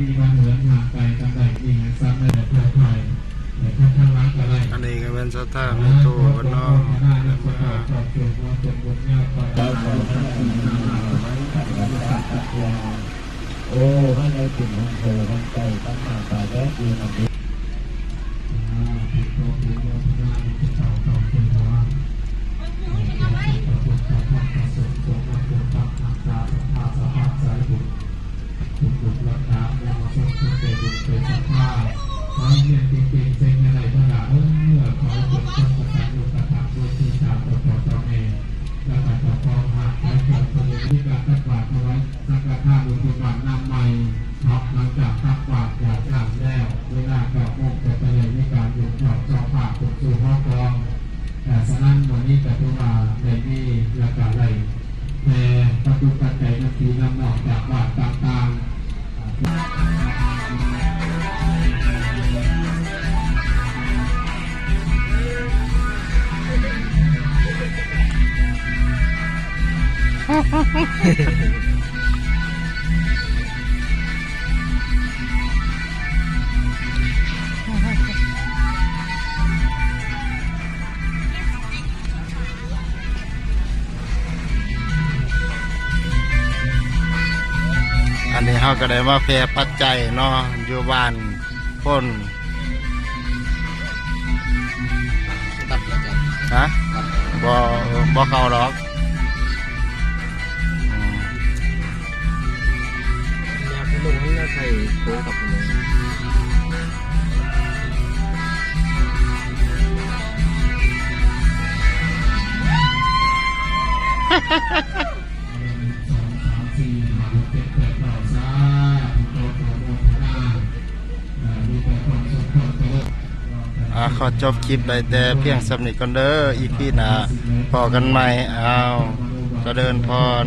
ມີບ້ານເຮືອນຫ່າງໄກກັນໄດ້ ມີໃຫ້ສັດໃນປອດໄພ ແລະຄົນທາງຫຼັງກໍໄດ້. ອັນນີ້ກໍແມ່ນສັດທາແມ່ຕູ້ເພິ່ນເນາະ ແລ້ວມາ ໂອ້ ໃຫ້ໄດ້ເປັນໂຮງໂພໂຮງໄຊ ຕັ້ງໜ້າຕາແດດຢູ່ນຳເດ້. ມີການຕັກບາດຖວາຍສັງກະທານ ຫຼື ບຸນບາດນ້ຳໃໝ່ເນາະ. ຫຼັງຈາກຕັກບາດຢາດນ້ຳແລ້ວ ເວລາເກົ້າໂມງ ກໍຈະໄດ້ມີການຍົກເຈົ້າຊອງຜ້າຂຶ້ນສູ່ຫໍກອງ. ເອີ ສະນັ້ນ ມື້ນີ້ກໍຖືວ່າໄດ້ມີ ແລະ ກໍໄດ້ແຜ່ປັດຈຸປັດໄຈນຳພີ່ນຳນ້ອງຈາກບ້ານຕ່າງໆ. ອັນນີ້ເຮົາກໍໄດ້ມາແຜ່ປັດໄຈເນາະ ຢູ່ບ້ານໂພນ ຕັດແລ້ວກັນ ຮະ? ຕັດ ບໍ່ ບໍ່ເຂົ້າດອກ. ອືມ ຢາກໃຫ້ເບິ່ງມັນໃສ່ໂຕກັບ ອ່າ ຂໍຈົບຄລິບໄດ້ແຕ່ພຽງສ່ຳນີ້ກ່ອນເດີ ອີພີໜ້າພໍ້ກັນໃໝ່. ອ້າວ ຈະເລີນພອນ.